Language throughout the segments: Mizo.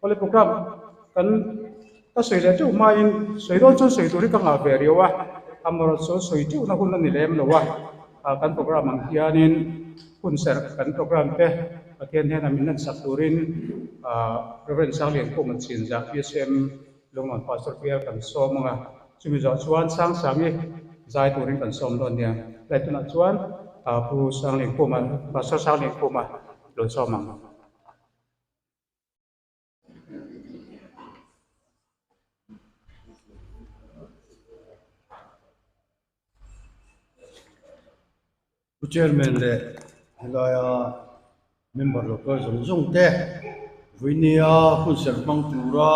Awle program kan ka sawi leh teuh hmain sawi dawn chuan sawi tur hi ka nghah ve riau a, amaherawhchu chu sawi teuhna hun a ni lem lo a, kan program ang hianin hun serh kan program te Pathian hnenah min lansak turin Rev. Sangliankhuma Chinzah PSM Lunglawn Pastor Bial kan sawm ang a, chumi zawh chuan Sangsangi zai turin kan sawm dawn nia. Tlai tunah chuan Pu Sangliankhuma, Pastor Sangliankhuma lo sawm ang. Pu Chairman leh helaia member local zawng zawng te vawinia hun serh hmang tura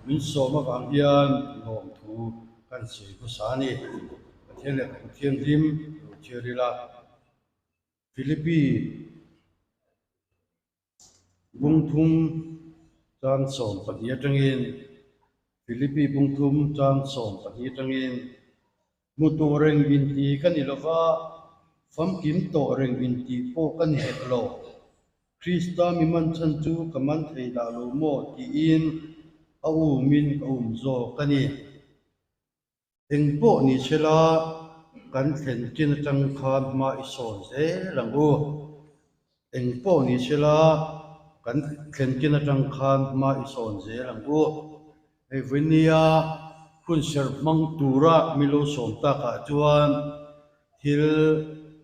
min sawm avang hian lawmthu kan sawi hmasa a ni. Pathian leh Ka Thianghlim lo chhiar ila Philippi Bungthum tan 12 atangin Philippi bungthum tan 12 atangin Hmu tawh reng inti ka ni lova, famkim tawh reng inti pawh ka ni hek lo. Krista mi man chhan chu ka man thei dah lo maw tiin a umin ka um zawk a ni. Eng pawh ni sela, kan thlen chin atang khan hma i sawn zel ang u. Eng pawh ni sela, kan thlen chin atang khan hma i sawn zel ang u. Hei vawinia hun serh hmang tura mi lo sawm takah chuan thil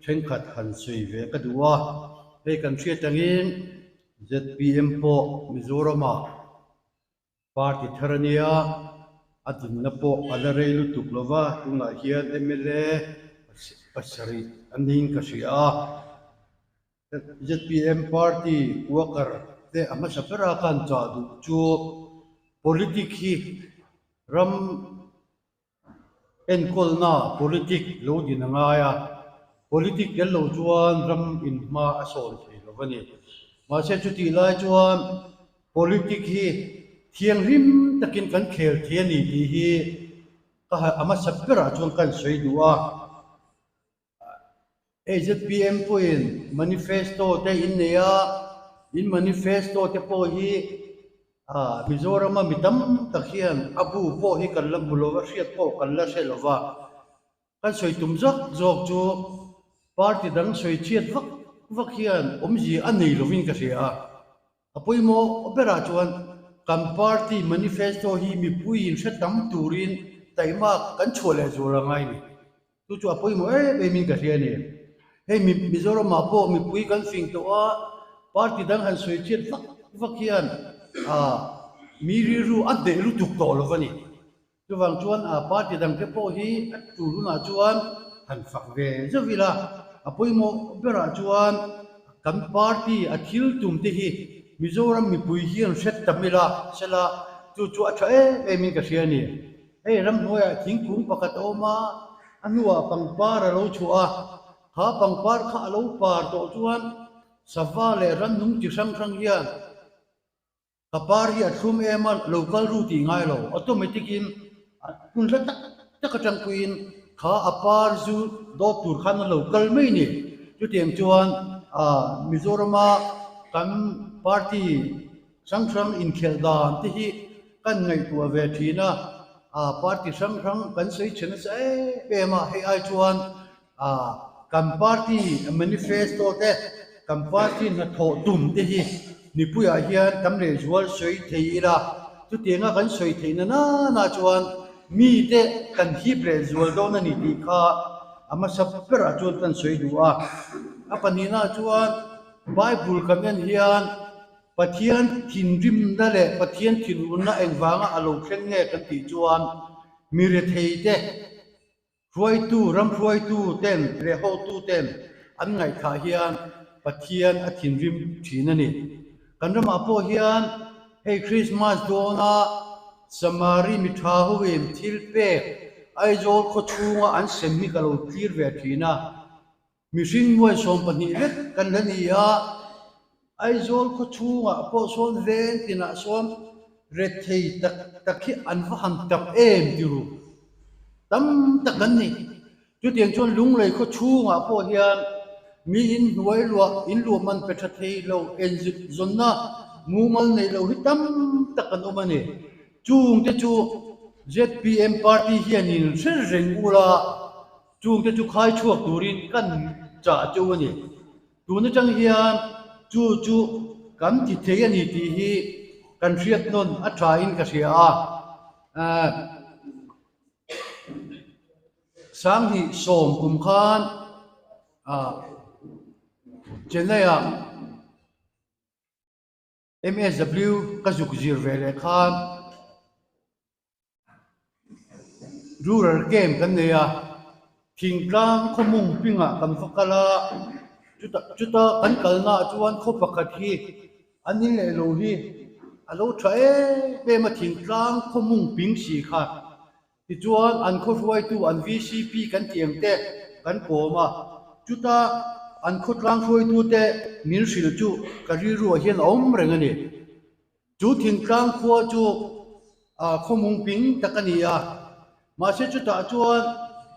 thenkhat han sawi ve ka duh a. Hei kan hriat angin zpm pawh Mizoramah Party thar a nia, a dinna pawh a la rei lutuk lo va, tunah hian mla pasarih a ning ka hria a. Zpm party worker te a hmasa bera kan chah duh chu politic hi ram enkawlna politic lo din a ngai a, politic tel lo chuan ram inhma a sawn thei lo a ni. Mahse chutih lai chuan politic hi thianghlim takin kan khel thei a ni tih hi ka a hmasa berah chuan kan sawi duh a. AZPM pawhin manifesto te in nei a, in manifesto te pawh hi Mizorama mi tam tak hian a bu pawh hi kan la hmu lo va, hriat pawh kan la hre lo va. Kan sawi tum zawk zawk chu party dang sawi chhiat vak vak hian awmzia a nei lovin ka hria a. A pawimawh berah chuan kan party manifesto hi mipuiin hre tam turin taihmak kan chhuah leh zual a ngai a ni. Chu chu a pawimawh em em in ka hria a ni. Hei Mizoramah pawh mipui kan fing tawh a, party dang han sawi chhiat vak vak hian mi rilru a hneh lutuk tawh lo a ni. Chuvang chuan party dangte pawh hi a tul hunah chuan han fak ve zauh ila, a pawimawh berah chuan kan party a thil tum te hi Mizoram mipui hian hre tam ila sela chu chu a tha em em in ka hria a ni. Hei ramhnuaiah thingkung pakhat a awm a, a hnuah pangpar a lo chhuah a, kha pangpar kha a lo par tawh chuan sava leh rannung chi hrang hrang hian Ka par hi a thlum em a, lo kal ru tih ngai lo. Automatic in hun hla tak tak atang puiin kha a par zu dawt tur khan a lo kal mai ni. Chutiang chuan Mizorama kan party hrang hrang inkhelh dan te hi kan ngaihtuah ve thin a, party hrang hrang kan sawi chhe nasa em em a, hei ai chuan Kan party manifesto te, kan party hnathawh tum te hi mipuiah hian tam leh zual sawi thei ila, chutianga kan sawi theih na nana chuan mite kan hip leh zual dawn a ni tih kha a hmasa berah chuan kan sawi duh a. A pahnihna chuan Bible kan en hian Pathian thinrimna leh Pathian thinurna engvanga a lo thleng nge kan tih chuan mi retheite, Hruaitu, ram hruaitu ten leh hotu ten an ngaihthlah hian Pathian a thinrim thin a ni. Kan ramah pawh hian hei Krismas dawna Samari mi tha hoin thil pek Aizawl khaw chhunga an sem hi ka lo thlir ve thin a. Mihring nuai 12 vek kan la ni a, Aizawl khaw chhungah pawh sawn veng tinah sawn rethei tak tak hi an va han tam em ti ru. Tam tak an ni. Chutiang chuan Lunglei khaw chhungah pawh hian mi in hnuai luah, in luah man pe tha thei lo, enzit zawnna Mumal nei lo hi tam tak an awm a ni. Chungte chu zpm party hianin hre reng ula, chungte chu khai chhuak turin kan chah cheu a ni. Tun atang hian chu chu kan ti thei a ni tih hi kan hriat nawn a thain ka hria a. Sanghnih sawm kum khan Chennai-ah MSW ka zuk zir ve leh khan Rural camp kan nei a, thingtlang khaw mung pingah kan va kal a, chuta chuta kan kalnaah chuan khaw pakhat hi an in leh lo hi a lo tha em em a thingtlang khaw mung ping si kha. Tichuan an khaw hruaitu an VCP kan tih ang te kan kawm a, chuta an khawtlang hruaitute min hrilh chu ka rilruah hian a awm reng a ni. Chu thingtlang khua chu khaw mungping tak a ni a, mahse chutah chuan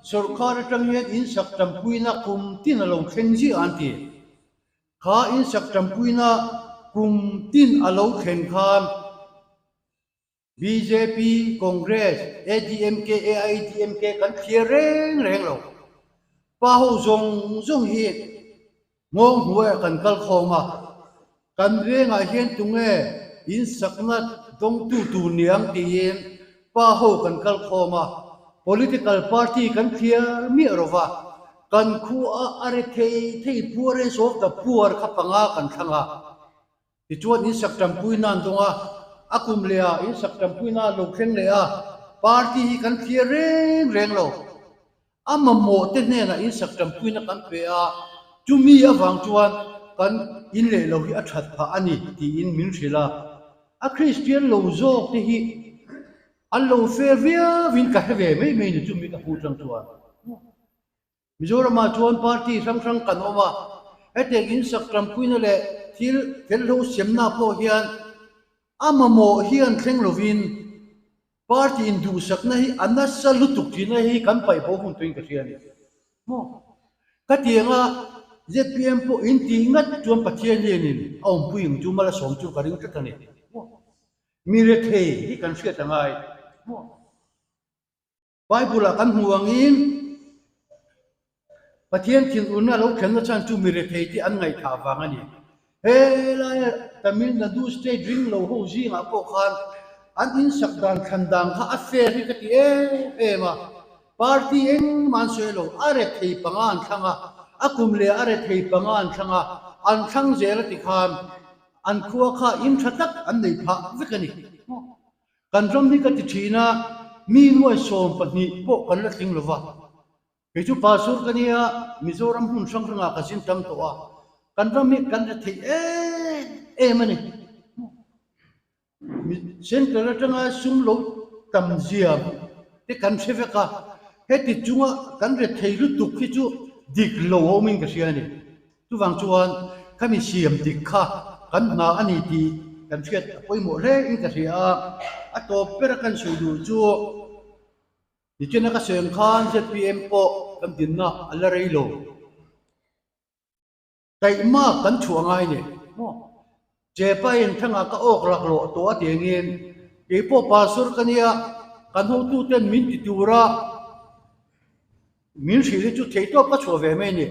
sawrkar atang hian insak tanpuina kum tin a lo thleng ziah an ti. Kha insak tanpuina kum tin a lo thlen khan Bjp, Congress, ADMK, AIADMK kan thlir reng reng lo. Pa ho zawng zawng hi nghawng hnuaiah kan kal khawm a, kan vengah hian tunge insakna dawngtu tur niang tiin pa ho kan kal khawm a, political party kan thliar miah lo va, kan khua a re thei thei poorest of the poor kha panga kan thlang a. Tichuan insak tanpui nan dawng a, a kum leh ah insak tanpui nan lo thleng leh a, party hi kan thlir reng reng lo. A mamawh te hnenah insak tanpuina kan pe a, chumi avang chuan kan in leh lo hi a that phah a ni tiin min hrilh a. A Kristian lo zawk te hi an lo fair viauin ka hre ve mai mai ni chumi ka hmuh chang chuan. Mizoramah chuan party hrang hrang kan awm a, hetiang insak tanpuina leh thil felhlo semna pawh hian a mamawh hian thleng lovin party induhsakna hi a nasa lutuk tihna hi kan paih bo hun tuin ka hria a ni. Maw? Ka tianga zpm pawh in tih ngat chuan Pathian hianin a awmpui ang chu Malasawm chu ka ring tlat a ni. Maw? Mi rethei hi kan hriat a ngai. Maw? Bible-ah kan hmu angin Pathian thinurna lo thlenna chhan chu mi rethei te an ngaihthah vang a ni. He laia Tamil Nadu state ring lo ho zingah pawh khan an insak dan thlan dan kha a fair hi ka ti em em a. Party engmah an sawi lo, a rethei panga an thlang a, a kum leh a rethei panga an thlang a, an thlang zel a ti khan an khua kha in tha tak an nei phah vek a ni. Kan ram hi ka ti thin a, mi nuai 12 pawh kan la tling lo va. Kei chu Pastor ka nia, Mizoram hmun hrang hrangah ka zin tam tawh a, kan ram hi kan hre thei em em a ni. Central atanga sum lo tam zia te kan hre vek a, heti chunga kan hre thei lutuk hi chu dik lo a awmin ka hria a ni. Chuvang chuan khami siam dik kha kan hna a ni tih kan hriat a pawimawh hle in ka hria a, a tawp bera kan sawi duh chu nichina ka sawi ang khan zpm pawh kan dinna a la rei lo. Taihmak kan chhuah ngai ni maw? Chepa in thangah ka awk laklawh tawh a tiangin keipawh pastor ka nia, kan hotuten min ti tura Min hrilh hi chu thei tawp ka chhuah ve mai a ni.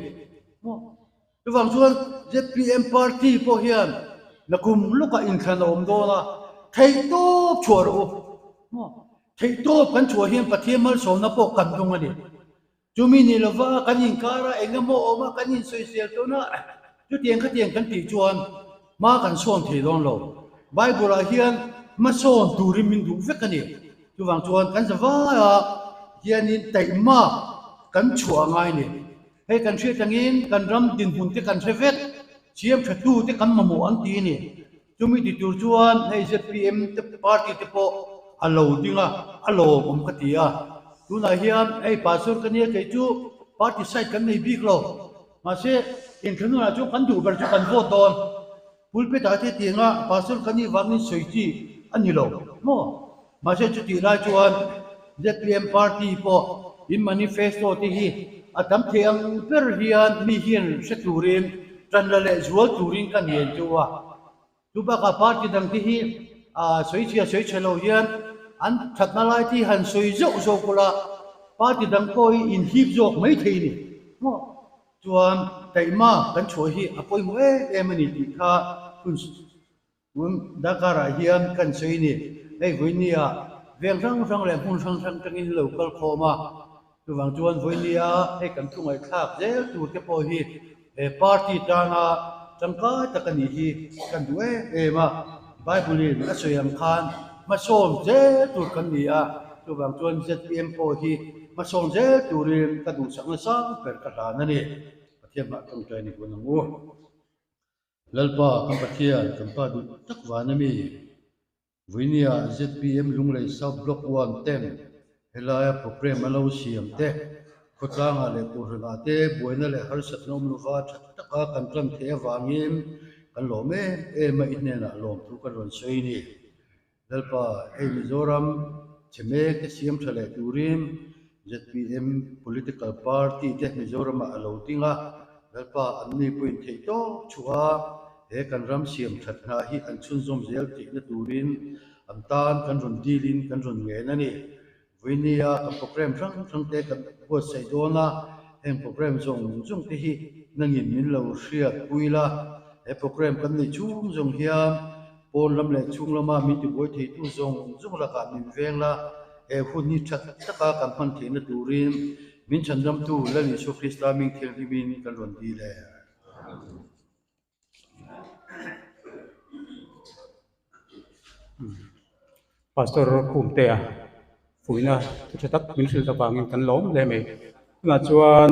Chuvang chuan zpm party pawh hian nakum lawkah inthlan a awm dawn a, theih tawp chhuah rawh u. Theih tawp kan chhuah hian Pathian malsawmna pawh kan dawng a ni. Chumi ni lova kan inkar a, eng emaw awm a, kan insawisel tawn a, chutiang khatiang kan tih chuan hma kan sawn thei dawn lo. Bible-ah hian hmasawn turin min duh vek a ni. Chuvang chuan kan zavaia hianin taihmak kan chhuah a ngai a ni. Hei kan hriat angin kan ram dinhmun te kan hre vek, siam tha tu te kan mamawh an ti a ni. Chumi ti tur chuan hei zpm te party te pawh a lo ding a, a lawmawm ka ti a. Tunah hian hei pastor ka nia kei chu party side kan nei bik lo. Mahse inthlanunah chuan kan duh ber chu kan vote dawn. Pulpit ah te tianga pastor ka nih vangin sawi chi a ni lo maw? Mahse chutih lai chuan zpm party pawh in manifesto te hi a tam thei ang ber hian mi hian hre turin tan la leh zual turin ka ngen chu a. Chu bakah party dang te hi sawi chhia sawi chhe lo hian an thatna lai te hi han sawi zauh zawk ula party dang pawh hi inhip zawk mai thei a ni maw? Chuan taihma kan chhuah hi a pawimawh em em a ni tih kha hun Tun darkarah hian kan sawi ni. Hei vawinia veng hrang hrang leh hmun hrang hrang tangin lo kal khawm a, chuvang chuan vawinia hei kan thu ngaihthlak zel tur te pawh hi he party tana tangkai tak a nih hi kan duh em em a. Bible in a sawi ang khan hmasawn zel tur kan ni a, chuvang chuan zpm pawh hi hmasawn zel turin ka duhsak nasa ber ka hlan a ni. Pathian hmah tawngtai ni hun ang u. Lalpa, kan Pathian, kan Pa duh tak van a mi? Vawinia zpm Lunglei South Block 1 ten helaia programme a lo siam te, khawtlangah leh Kohhranah te buaina leh harsatna awm lova tha taka kan tan theih avangin kan lawm em em a, i hnenah lawmthu kan rawn sawi a ni. Lalpa, hei Mizoram chhe mek te siam tha leh turin zpm political party te Mizoramah a lo ding a, Lalpa an ni pawhin theih tawp chhuah a, he kan ram siam that hna hi an chhunzawm zel theihna turin an tan kan rawn dilin kan rawn ngen a ni. Vawinia kan programme hrang hrang te kan buatsaih dawn a, heng programme zawng zawng te hi nangin min lo hriat pui la, he programme kan neih chhung zawng hian pawn lam leh chhung lama min tibuai theitu zawng zawng lakah min veng la, he hun hi tha taka kan hman theihna turin min chhandamtu Lal Isua Krista ming thianghlimin kan rawn dil e. Pastor Khumtea fuihna thu tha tak min hrilh avangin kan lawm hle mai. Tunah chuan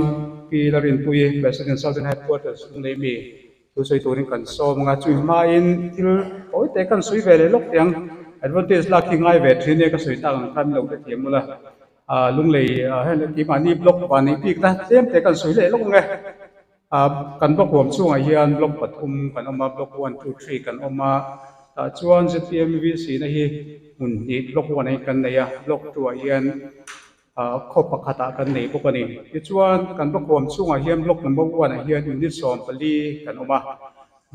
Pi Larinpuii President Southern Headquarters Lunglei mi thu sawi turin kan sawm ang a, chumi hmain thil tawi te kan sawi ve leh lawk teh ang. Advantage lak hi ngai ve thin e ka sawi tak ang khan min lo hrethiam ula. Lunglei heng keimahni block vah neih bikna tlem te kan sawi leh lawk ang e. Kan block huam chhungah hian block pathum kan awm a, block one, two, three kan awm a. Tah chuan zpm VC na hi hmun hnih block one ah hian kan nei a, block two ah hian khaw pakhatah kan nei bawk a ni. Tichuan kan block huam chhungah hian block number one ah hian unit 14 kan awm a,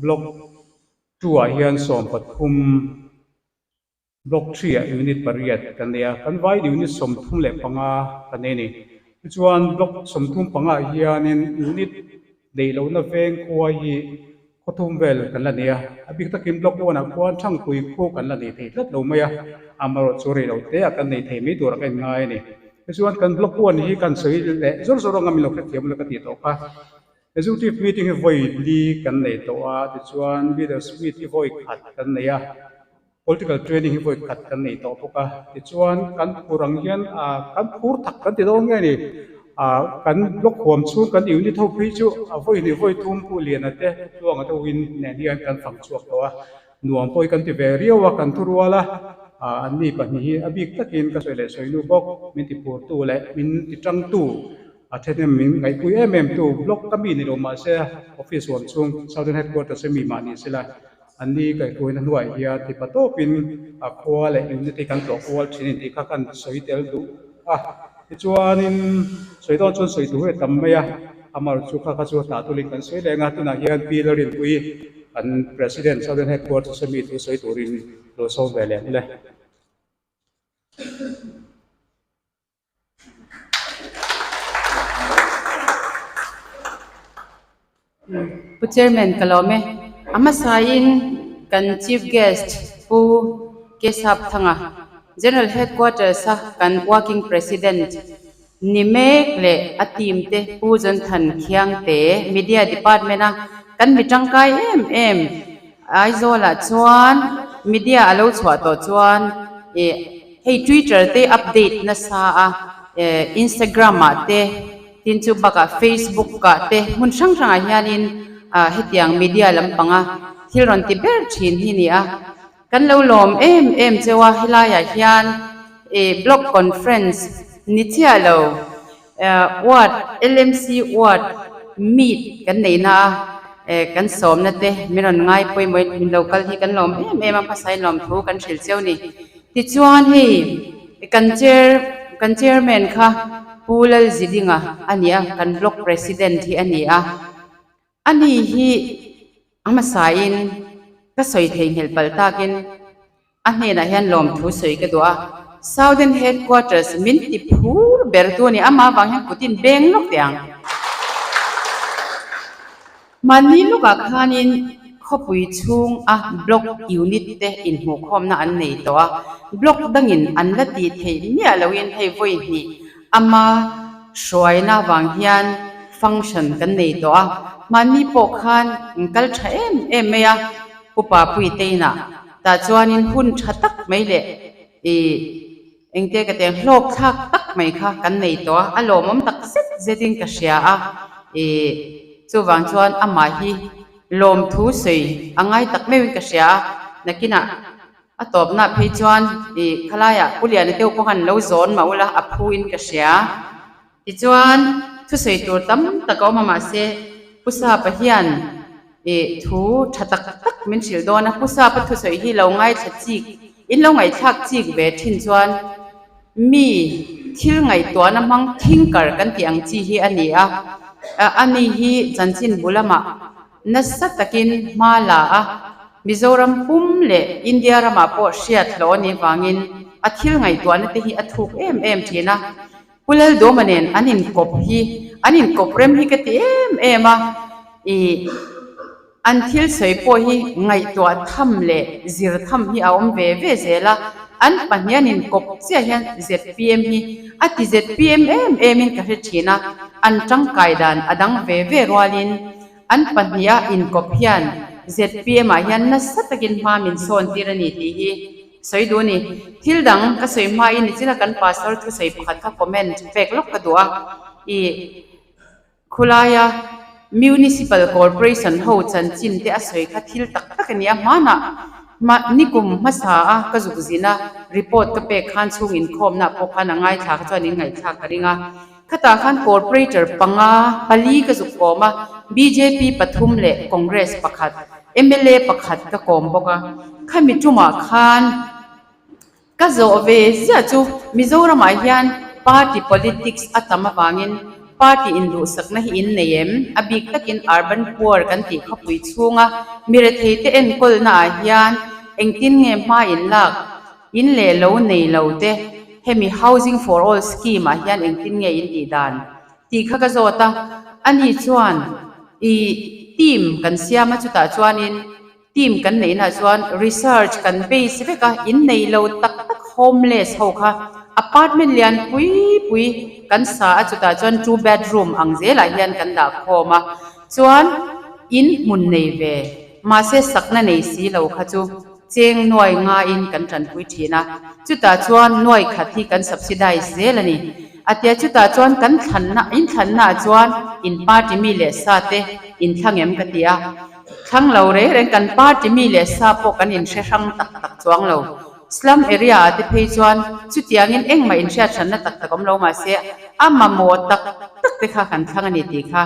block two ah hian 13, Block 3 ah unit pariat kan nei a, kan vai unit 35 kan nei a ni. Tichuan block 35 ah hianin unit neih lohna veng khua hi khawthum vel kan la nei a, a bik takin block 1 ah khuan thangpui khu kan la nei thei tlat lo mai a, amaherawhchu chu rei lo te ah kan nei thei mai tur a ka inngai a ni. Tichuan kan block 1 hi kan sawi leh zawr zawr anga min lo hrethiam ula ka tih tawh kha. Executive meeting hi vawi li kan nei tawh a, tichuan leaders meet hi vawi khat kan nei a. Political training hi vawi khat kan nei tawh bawk a, tichuan kan phur ang hian kan phur tak kan ti dawn nge ni, kan block huam chhung kan unit ho phei chu a vawi hnih vawi thum Pu Liana te Tluanga te win nen hian kan fang chhuak tawh a, nuam pawh hi kan ti ve riau a, kan thu rual a, anni pahnih hi a bik takin ka sawi leh sawi nu bawk min ti phurtu leh min ti tangtu a thehnem min ngaihpui em em tu block ka mi ni lo mahse office huam chhung Southern Headquarters a mi mah ni sela. Anni kaihhruaina hnuaiah hian tipa tawpin a khua leh unit hi kan tlawh kual thin a ni tih kha kan sawi tel duh a. Tichuanin sawi dawn chuan sawi tur hi a tam mai a, amaherawhchu chu kha kha chu tah tulin kan sawi leng a, tunah hian Pi Lalrinpuii kan President Southern Headquarters a mi thu sawi turin lo sawm ve leh ang le. Pu Chairman ka lawm e. A hmasain kan Chief Guest Pu Kesap Thanga, General Headquarters a kan Working President ni mek leh a team te Pu Jonthan Khiangte, Media Department a kan mi tangkai em em Aizawlah chuan media a lo chhuah tawh chuan ih hei Twitter te update nasa a, Instagram ah te tin chu bakah Facebook ah te hmun hrang hrangah hianin ah hetiang media lampanga thil rawn ti ber thin hi ni a. Kan lo lawm em em cheu a helaiah hian ih blog conference ni chiah lo Ward, LMC Ward meet kan nei na a, kan sawmna te min rawn ngai pawimawh in min lo kal hi kan lawm em em a, hmasain lawmthu kan hrilh cheu ni. Tichuan hei kan chair kan chairman kha Pu Lalzidinga a ni a, kan block president hi a ni a, ani hi a hmasain. Ka sawi theihnghilh palh takin a hnenah hian lawmthu sawi ka duh a, Southern Headquarters min ti phur ber tu a ni, amah avang hian kut in beng lawk teh ang. Mahni lawkah khanin khawpui chhung a block unit te inhmuhkhawmna an nei tawh a, block dangin an la tih theih miah loin hei vawi hnih ama hruaina vang hian function kan nei tawh a, mahni pawh khan kal tha em em mai a, Upa Puite inah tah chuanin hun tha tak mai leh ih engte ka teng hlawk thlak tak mai kha kan nei tawh a, a lawmawm tak zet zetin ka hria a, ih chuvang chuan amah hi lawmthu sawi a ngai tak meuhin ka hria a, nakinah A tawpna phei chuan i khalaiah Pu Liana deuh pawh khan lo zawn mah ula a phu in ka hria. Tichuan thusawi tur tam tak a awm a mahse Pu Sapa hian i thu tha tak tak min hrilh dawn a, Pu Sapa thusawi hi lo ngaithla chik in lo ngaihthlak chik ve thin chuan mi thil ngaihtuahna hmang thinker kan tih ang chi hi a ni a, ani hi chanchin bu lamah Nasa takin hma la a, Mizoram pum leh India ramah pawh hriat hlawh a nih vangin a thil ngaihtuahna te hi a thuk em em thin a. Pu Laldawma nen an inkawp hi an inkawp rem hi ka ti em em a, ih an thil sawi pawh hi ngaihtuah tham leh zir tham hi a awm ve ve zel a, an pahnih an inkawp chiah hian zpm hi a ti zpm em emin ka hre thin a, an tangkai dan a dang ve ve rualin An pahniha inkawp hian zpm ah hian nasa takin hma min sawn tir a ni tih hi sawi duh a ni. Thil dang ka sawi hmain nichina kan pastor thusawi pakhat kha comment pek lawk ka duh a, i khulaia Municipal Corporation ho chanchin te a sawi kha thil tak tak a ni a, hmanah hma nikum hmasa a ka zuk zin a report ka pek khan chhung inkhawmna pawh khan a ngaithla kha chuan in ngaihthlak ka ring a. Khatah khan Corporator panga, pali ka zuk kawm a, bjp pathum leh Congress pakhat, mla pakhat ka kawm bawk a. Khami tumah khan ka zawh ve ziah chu Mizoramah hian party politics a tam avangin party induhsakna hi in nei em? A bik takin urban poor kan tih khawpui chhunga miretheite enkawlnaah hian engtin nge hma in lak? In leh lo nei lo te hemi Housing for All scheme ah hian engtin nge in tih dan? tih kha ka zawt a, ani chuan i team kan siam a chutah chuanin team kan neihna ah chuan research kan base vek a, in nei lo tak tak homeless ho kha apartment lian pui pui kan sa a chutah chuan two bedroom ang zelah hian kan dah khawm a, chuan in hmun nei ve mahse sakna nei si lo kha chu. Cheng nuai ngaiin kan tanpui thin a, chutah chuan nuai khat hi kan subsidize zel a ni. A tia chutah chuan kan thlanna, in thlannaah chuan in party mi leh sa te in thlang em ka ti a. Thlang lo reng reng kan party mi leh sa pawh kan inhre hrang tak tak chuang lo. Slum area ah te phei chuan chutiangin engmah inhriat hranna tak tak awm lo mahse a mamawh tak tak te kha kan thlang a ni tih kha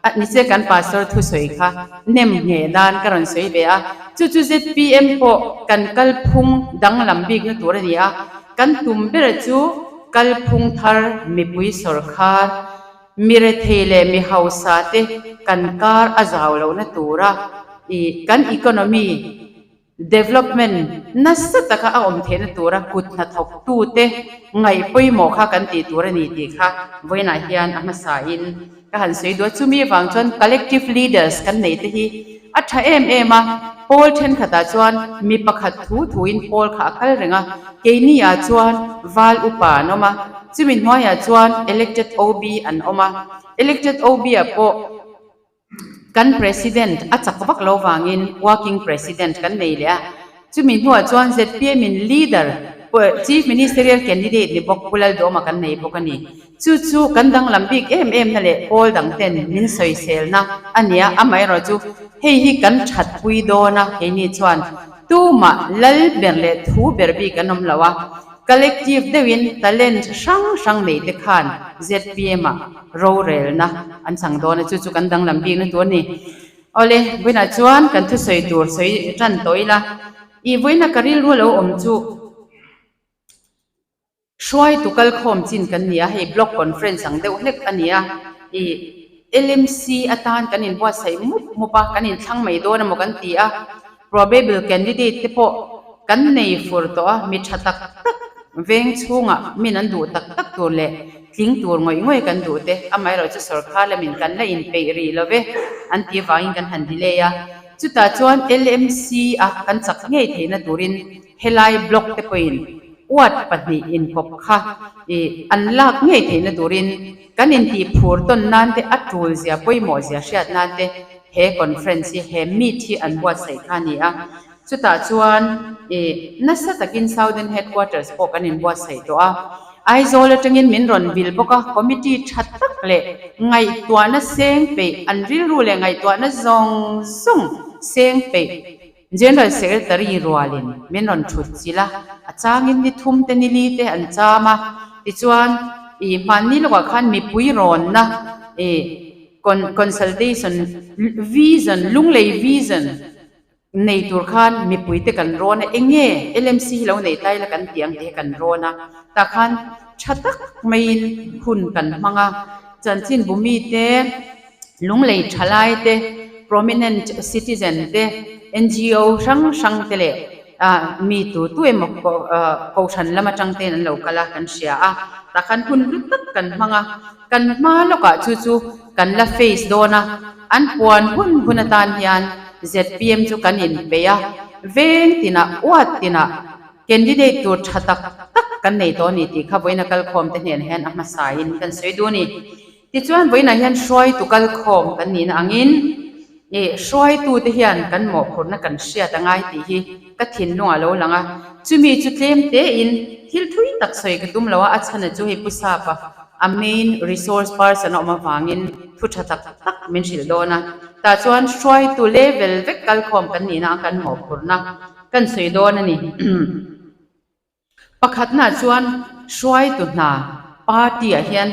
A ni che kan pastor thusawi kha nem ngheh nan ka rawn sawi ve a, chu chu zpm pawh kan kalphung danglam bikna tur a ni a, kan tum ber chu kalphung thar mipui sawrkhar, mi rethei leh mi hausa te kan kar a zau lohna tura ih kan economy Development nasa taka a awm theihna tura kut hnathawktute ngaih pawimawh kha kan tih tur a ni tih kha vawiinah hian a hmasain ka han sawi duh a. Chumi avang chuan collective leaders kan neih te hi a tha em em a, pawl thenkhatah chuan mi pakhat thu thuin pawl kha a kal reng a, keini ah chuan val upa an awm a, chumi hnuaiah chuan elected OB an awm a, elected OB ah pawh Kan President a chak vak lo vangin Working President kan nei leh a, chumi hnuah chuan zpm in Leader, Chief Ministerial Candidate ni bawk Pu Laldawma kan nei bawk a ni. Chu chu kan danglam bik em em na leh pawl dang ten min sawiselna a nia, amaherawhchu hei hi kan thatpui dawn a, keini chuan tumah lal ber leh thu ber bik an awm lo a, Collective deuhin talent hrang hrang nei te khan zpm ah rorelna an chang dawn a, chu chu kan danglam bikna tur a ni. Awle, vawiinah chuan kan thusawi tur sawi tan tawh ila, i vawiina ka rilru lo awm chu hruaitu kalkhawm chin kan ni a, hei block conference ang deuh hlek a ni a, i LMC atan kan inbuatsaih mup mup a, kan inthlang mai dawn emaw kan ti a. Probable candidate te pawh kan nei fur tawh a, mi tha tak tak veng chhungah min an duh tak tak tur leh tling tur ngawih ngawih kan duh te, amaherawhchu sorkar lamin kan la inpeih rih lo ve an tih avangin kan han delay a. Chutah chuan LMC a kan chak ngei theihna turin helai block te pawhin ward pahnih inkawp kha ih an lak ngei theihna turin kan intih phur tawn nan te a tul zia pawimawh zia hriat nan te he conference hi he meet hi an buatsaih kha a ni a. Chutah chuan ih nasa takin Southern Headquarters pawh kan inbuatsaih tawh a. Aizawl atangin min rawn vil bawk a, committee tha tak leh ngaihtuahna seng peih an rilru leh ngaihtuahna zawng zawng seng peih General Secretary rualin min rawn thut chilh a, a changin ni thum te ni li te an cham a, tichuan ih hmanni lawkah khan mipui rawnna ih consultation vision lunglei vision nei tur khan mipui te kan rawn a, eng nge LMC hi lo nei ta ila kan tih ang tih hi kan rawn a, tah khan tha tak maiin hun kan hmang a, chanchinbu mite Lunglei thalai te, prominent citizen te, NGO hrang hrang te leh mi tu tu emaw kohhran lam atang ten an lo kal a kan hria a, tah khan hun hlu tak kan hmang a, kan hma lawkah chu chu kan la face dawn a, an puan hun hun atan hian zpm chu kan inpeih a, veng tinah uat tinah candidate tur tha tak tak kan nei tawh a ni tih kha vawiina kalkhawm te hnenah hian a hmasain kan sawi duh a ni. Tichuan vawiinah hian hruaitu kalkhawm kan nihna angin ih hruaitute hian kan mawhphurhna kan hriat a ngai tih hi ka thinlungah a lo lang a, chumi chu tlem tein thil thui tak sawi ka tum lo a, a chhana chu hei Pu Sapa a main resource person a awm avangin thu tha tak tak min hrilh dawn a, tah chuan hruaitu level vek kalkhawm kan nihna ang kan mawhphurhna kan sawi dawn a ni. Pakhatna chuan hruaitu hna party ah hian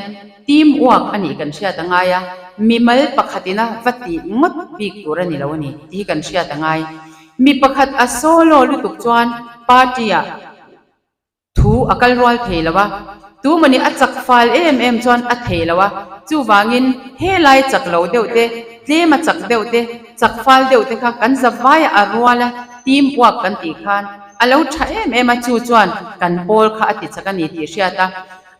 team work a nih kan hriat a ngai a, mimal pakhatina va tih ngawt bik tur a ni lo a ni tih hi kan hriat a ngai. Mi pakhat a solo lutuk chuan party ah thu a kal rual thei lo a, tumawni a chak fal em em chuan a thei lo a, chuvangin helai chak lo deuh te, tlem a chak deuh te, chak fal deuh te kha kan zavai a rual a, team work kan tih khan A lo tha em em a, chu chuan kan pawl kha a ti chak a ni tih hriat a.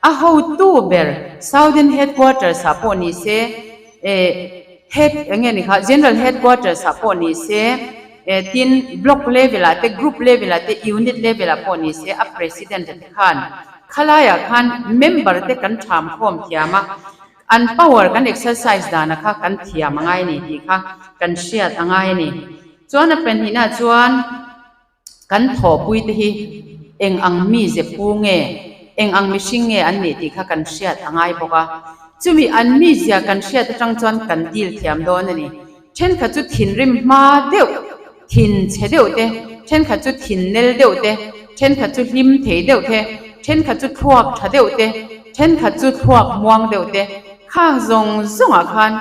A hotu ber Southern Headquarters ah pawh ni se, eh head eng nge ni kha General Headquarters ah pawh ni se, eh tin Block level ah te, Group level ah te, Unit level ah pawh ni se a President a te khan khalai ah khan member te kan tham khawm thiam a, an power kan exercise dan a kha kan thiam a ngai a ni tih kha kan hriat a ngai a ni. Chuan a pahnihna chuan. Kan thawhpui te hi eng ang mi ze pu nge, eng ang mihring nge an nih tih kha kan hriat a ngai bawk a. Chumi an mizia kan hriat atang chuan kan deal thiam dawn a ni. Thenkhat chu thinrim hma deuh, thin chhe deuh te, thenkhat chu thin nel deuh te, thenkhat chu hlim thei deuh te, thenkhat chu thluak tha deuh te, thenkhat chu thluak muang deuh te, khang zawng zawngah khan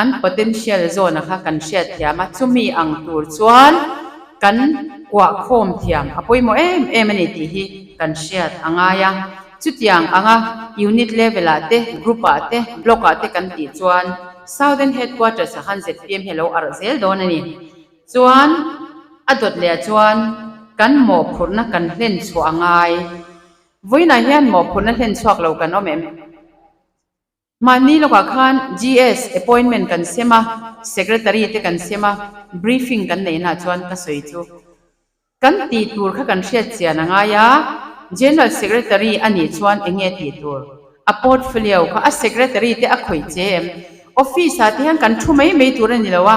An potential zawn a kha kan hriat thiam a, chumi ang tur chuan kan kuah khawm thiam a pawimawh em em a ni tih hi kan hriat a ngai a. Chutiang anga unit level ah te, group ah te, block ah te kan tih chuan Southern Headquarters ah khan zpm hi a lo arh zel dawn a ni. Chuan a dawt leh ah chuan kan mawhphurhna kan hlen chhuah a ngai. Vawiinah hian mawhphurhna hlen chhuak lo kan awm em? Mahni lawkah khan GS appointment kan sem a, Secretary te kan sem a, briefing kan neihna chuan ka sawi chu kan tih tur kha kan hriat chian a ngai a, General Secretary a nih chuan eng nge tih tur? A portfolio kha a Secretary te a khawih che em? Office ah te hian kan thu mai mai tur a ni lo a.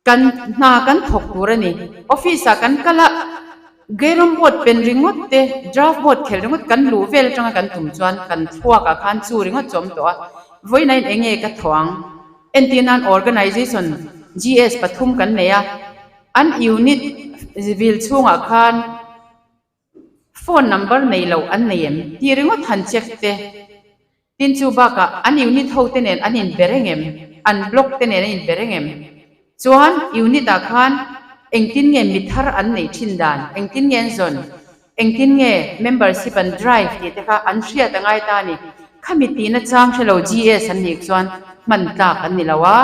Kan hna kan thawk tur a ni. Office ah kan kal a, Gairam board pen ringawt te, draft board khelh ringawt kan luh vel atanga kan tum chuan kan thluak ah khan chu ringawt chu a awm tawh a. Vawiin eng nge ka thawh ang? Entir nan organization GS pathum kan nei a, an unit vil chhungah khan phone number nei loh an nei em tih ringawt han check te. Tin chu bakah an unit ho te nen an inbe reng em? An block te nen an inbe reng em? Chuan unit ah khan engtin nge mi thar an neih thin dan, engtin nge an zawn, engtin nge membership an drive tih te kha an hriat a ngai ta a ni. Khami tihna chang hre lo GS an nih chuan hman tlak an ni lo a.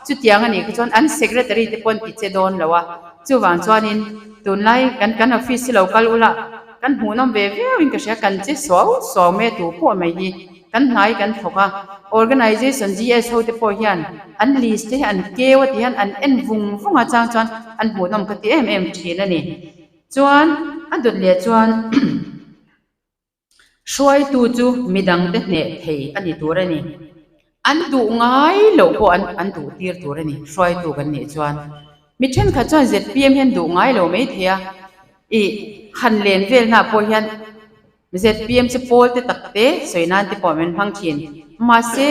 Chutiang a nih kha chuan an secretary te pawh an ti che dawn lo a. Chuvang chuanin tunlai kan kan office hi lo kal ula kan hmuhnawm ve viauin ka hria, kan che suau suau mai a tu pawh mai hi kan hnai kan thawk a. Organization GS ho te pawh hian an list te hi an keu a ti hian an en vung vung a chang chuan an hmuhnawm ka ti em em thin a ni. Chuan a dawt leh chuan Hruaitu chu midangte hneh thei a ni tur a ni. An duh ngai loh pawh an an duh tir tur a ni, hruaitu kan nih chuan. Mi thenkhat chuan zpm hian duh ngai lo mai thei a, ih han len velna pawh hian zpm chu pawl te tak te sawi nan te pawh min hmang thin. Mahse,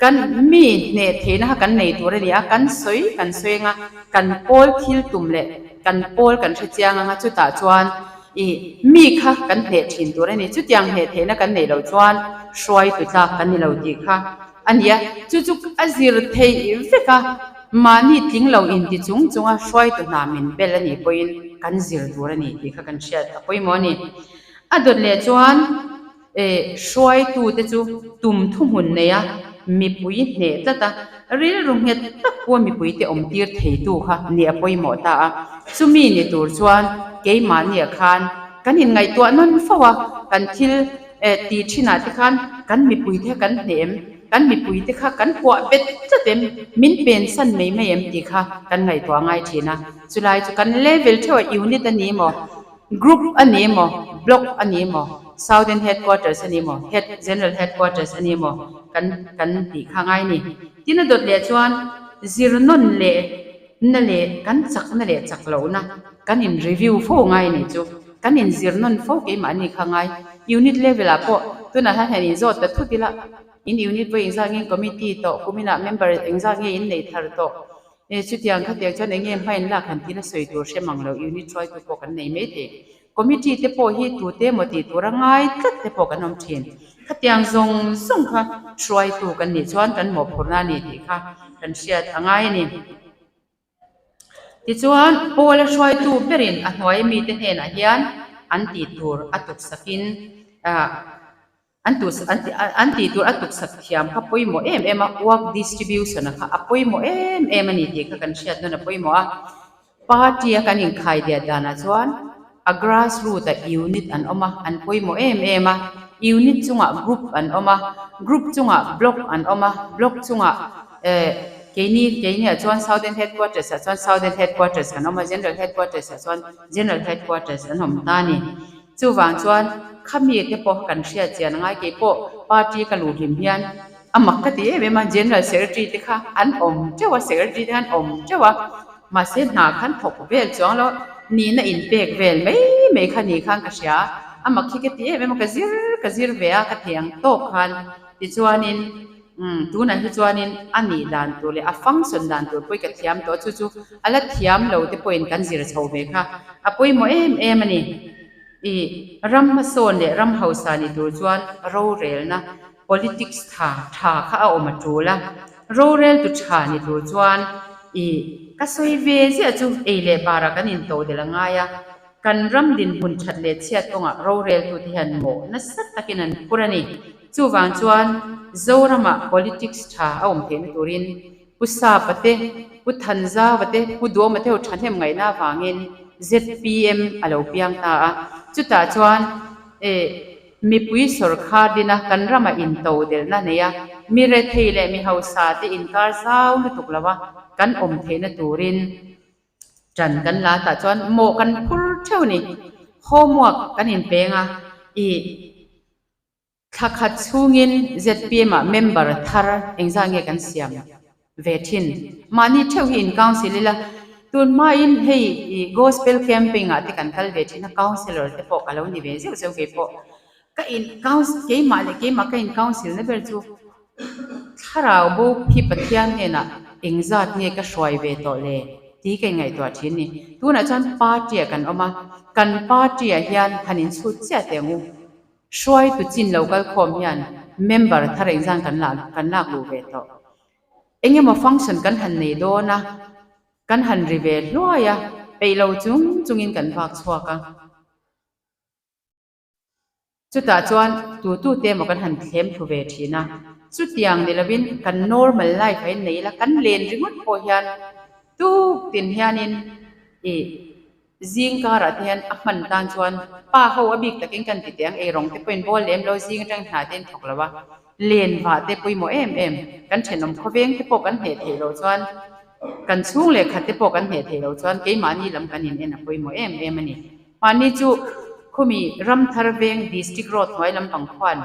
kan mi hneh theihna kha kan nei tur a ni a, kan sawi kan sawi anga kan pawl thil tum leh kan pawl kan hre chiang anga chutah chuan I mi kha kan hneh thin tur a ni. Chutiang hneh theihna kan neih loh chuan hruaitu tlak kan ni lo tih kha a ni a. Chu chu a zir theih vek a, mahni tling lo inti chung chunga hruaitu hna min bel a nih pawhin kan zir tur a ni tih kha kan hriat a pawimawh a ni. A dawt leh chuan Hruaitute chu tum thuhmun neia mipui hneh tlat a, rilru nghet tak pawh mipuite awmtir theitu kha ni a pawimawh ta a. Chumi ni tur chuan keimahniah khan kan inngaihtuah nawn fo a, kan thil ti thinah te khan kan mipuite kha kan hneh em, kan mipuite kha kan kuah bet tlat em, min pensan mai mai em tih kha kan ngaihtuah ngai thin a. Chulai chu kan level theuh a unit a ni maw? Group a ni emaw, Block a ni emaw, Southern Headquarters a ni emaw, Head General Headquarters a ni emaw kan kan tih kha ngai a ni. Tin a dawt leh chuan zirnawn leh na leh kan chakna leh chak lohna kan in review fo ngai a nih chu. Kan in zirnawn fo keimahni kha ngai. Unit level ah pawh tunah hian hian inzawt ta thut ila in unit pawh engzat nge committee tawh kuminah member engzat nge in nei thar tawh. E chutiang khatiang chuan eng nge hma in lak han tina sawi tur hre mang lo unit hruaitu pawh kan nei mai thei. Committee te pawh hi tute emaw tih tura ngai tlat te pawh kan awm thin. Khatiang zawng zawng kha hruaitu kan nih chuan kan mawhphurhna a ni tih kha kan hriat a ngai a ni. Tichuan Paula hruaitu berin a hnuai mite hnenah hian an tih tur a tuksakin ah An tu an tih tur a tuksak thiam kha pawimawh em em a, work distribution a kha a pawimawh em em a ni tih kha kan hriat nawn a pawimawh a. Party a kan inkhai diat danah chuan a grass root ah unit an awm a, an pawimawh em em a. Unit chungah group an awm a, group chungah block an awm a, block chungah eh keini keiniah chuan Southern Headquarters ah chuan Southern Headquarters kan awm a, General Headquarters ah chuan General Headquarters an awm ta a ni. Chuvang chuan khami te pawh kan hriat chian a ngai kei pawh party ka luh hlim hian a mak ka ti em em a, General Secretary te kha an awm teuh a, Secretary te kha an awm teuh a, mahse hna khan thawk vel chuang lo nihna inpek vel mai mai kha ni khan ka hria a, a mak hi ka ti em em a, ka zir ka zir ve a, ka thei ang tawk khan tichuanin Umm, tunah hi chuanin a nih dan tur leh a function dan tur pawh i ka thiam tawh a, chu chu a la thiam lo te pawhin kan zir chho ve kha a pawimawh em em a ni. I ram hmasawn leh ram hausa ni tur chuan rorelna, politics, tha tha kha a awm a tul a, roreltu tha ni tur chuan i ka sawi ve ziah chu ei leh barah kan intodelh a ngai a, kan ram dinhmun that leh chhiat kawngah roreltute hian mawh nasa takin an phur a ni. Chuvang chuan Zoramah politics tha a awm theihna turin Pu Sapa te, Pu Thanzauva te, Pu Duama te ho thahnem ngaihna avangin zpm a lo piang ta a. Chutah chuan mipui sawrkhar dina kan ramah intodelhna nei a, mi rethei leh mi hausa te inkar zau lutuk lo a kan awm theihna turin Ṭan kan la tah chuan mawh kan phur theuh a ni. Homework kan inpeng a, ih. Thla khat chhungin zpm ah member thar engzah nge kan siam ve thin? Mahni theuh hi in council ila, tun hmain hei i gospel camping ah te kan kal ve thin a, councillor te pawh ka lo ni ve zeuh zeuh kei pawh. Ka in council keimah leh keimah ka in council na ber chu thlarau bo hi Pathian hnenah engzat nge ka hruai ve tawh le tih ka inngaihtuah thin ni. Tunah chuan party ah kan awm a, kan party ah hian han inchhut chiah teh ang u. Hruaitu chin lo kal khawm hian member thar engzan kan la kan lak luh ve tawh. Eng emaw function kan han nei dawn a, kan han ri ve hluai a, peih lo chung chungin kan vak chhuak a. Chutah chuan tu tu te emaw kan han thlem thlu ve thin a. Chutiang ni lovin kan normal life a innei ila, kan len ringawt pawh hian tuk tin hianin ih zing karah te hian a hman tan chuan pa ho a bik takin kan ti teh ang, eirawng te pawhin bawl lem lo, zing atang hna te in thawk lo a, len vah te pawimawh em em, kan thenawm khawveng te pawh kan hneh theih loh chuan kan chhung leh khat te pawh kan hneh theih loh chuan keimahni lam kan in en a pawimawh em em a ni. Mahni chu khumi Ramthar veng District Road hnuai lampang khuan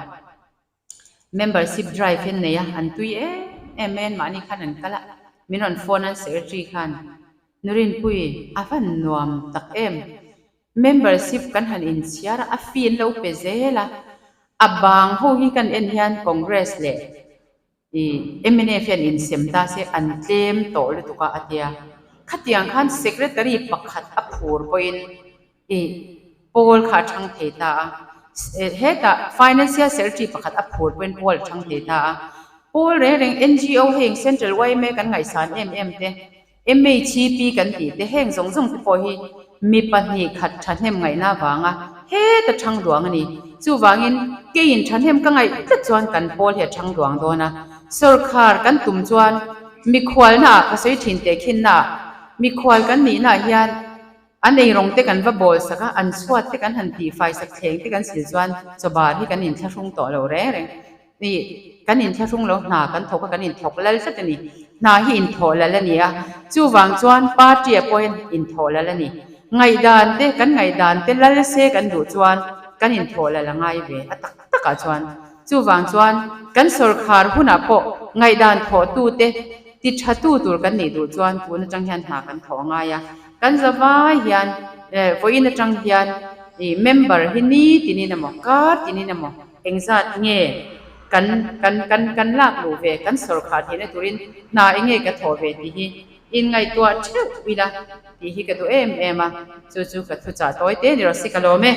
membership drive hi an nei a, an tui em em mai a, mahni khan an kal a, min rawn phone a secretary khan Nurinpui a van nuam tak em, membership kan han inchhiar a, a fee an lo pe zel a, a bang ho hi kan en hian Congress leh I mnf hian insem ta se an tlem tawh lutuk a, a ti a. Khatiang khan Secretary pakhat a phur pawhin i pawl kha a chhang thei ta a. Hetah Financial Secretary pakhat a phur pawhin pawl a chhang thei ta a. Pawl reng reng NGO heng Central yma kan ngaihsan em em te, MHP kan tih te heng zawng zawng te pawh hi mi pahnih khat thahnem ngaihna avanga heta thang duang a ni. Chuvangin keiin thahnem ka ngaih tlat chuan kan pawl hi a thang duang dawn a. Sawrkhar kan tum chuan mikhualna ah ka sawi thin teh khinna ah mikhual kan nihna ah hian an eirawng te kan va bawl sak a, an chhuat te kan han tihfai sak thleng te kan sil chuan chawbar hi kan inthlahrung tawh lo reng reng. Ni, kan inthlahrung lo hna kan thawk a, kan inthawk lal tlat a ni. Hna hi inthawh lal a ni a, chuvang chuan party-ah pawh hian inthawh lal a ni. Ngaihdan te, kan ngaihdan te lal se kan duh chuan kan inthawh lal a ngai ve a tak takah chuan. Chuvang chuan kan sawrkhar hunah pawh ngaihdan thawhtute ti thatu tur kan nih duh chuan tun atang hian hna kan thawh a ngai a. Kan zavai hian vawiin atang hian member hi ni tinin emaw, kar tinin emaw, Engzat nge kan kan kan kan lak luh ve, kan sawrkhar theihna turin hna enge ka thawh ve tih hi inngaihtuah theuh ila tih hi ka duh em em a, chu chu ka thuchah tawi te ni rawh si ka lawm e.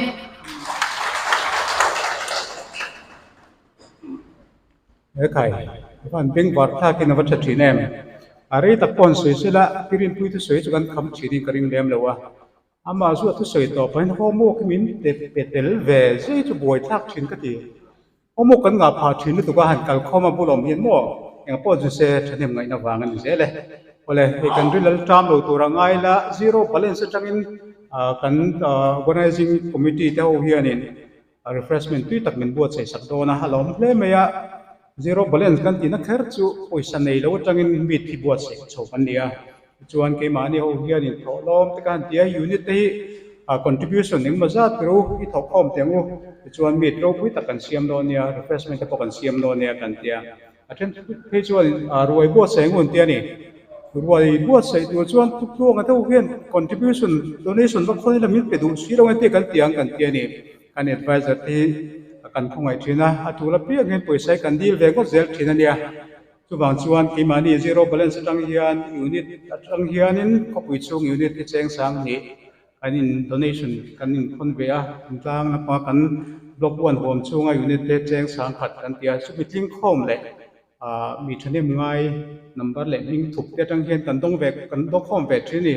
He khai, a van beng var thlakin a va tha thin em? A rei tak pawh an sawi sela, Pirinpui thusawi chu kan kham thinin ka ring lem lo a. Amah chu a thusawi tawh pahin homework hi min pe tel ve zui chu buai thlak thin ka ti. Homework kan ngah phah thin lutuk a han kal khawm a bulawm hian maw eng pawh chu se thahnem ngaihna vang a ni zel e. Awle hei kan ri lal ṭam lo tur a ngai la zero balance atangin kan organizing committee te ho hianin refreshment tui tak min buatsaih sak dawn a, a lawm hle mai a. Zero balance kan tihna kher chu pawisa nei lo atangin meet hi buatsaih chho kan ni a. Tichuan keimahni ho hian inthawh lawm te ka han ti a, unit te hi contribution engmaw zat ru i thawh khawm teh ang u. Tichuan meet ropui tak kan siam dawn nia, refreshment te pawh kan siam dawn nia kan ti a. A then phei chuan ruai buatsaih ang u an ti a ni. Ruai buatsaih tur chuan tuktluanga deuh hian contribution, donation va khawn ila min pe duh si lo ang e tih kan ti ang kan ti a ni. Kan advisor te hi kan khawngaih thin a, a tul apiang hian pawisa hi kan dil ve ngawt zel thin a nia. Chuvang chuan keimahni zero balance atang hian unit atang hianin khawpui chhung unit hi cheng sang hnih kan in donation kan inkhawn ve a, intlang lama kan block one huam chhunga unit te cheng sang khat kan ti a, chumi tling khawm leh mi thahnem ngai number leh hming thup te atang hian kan dawng ve kan dawng khawm ve thin a ni.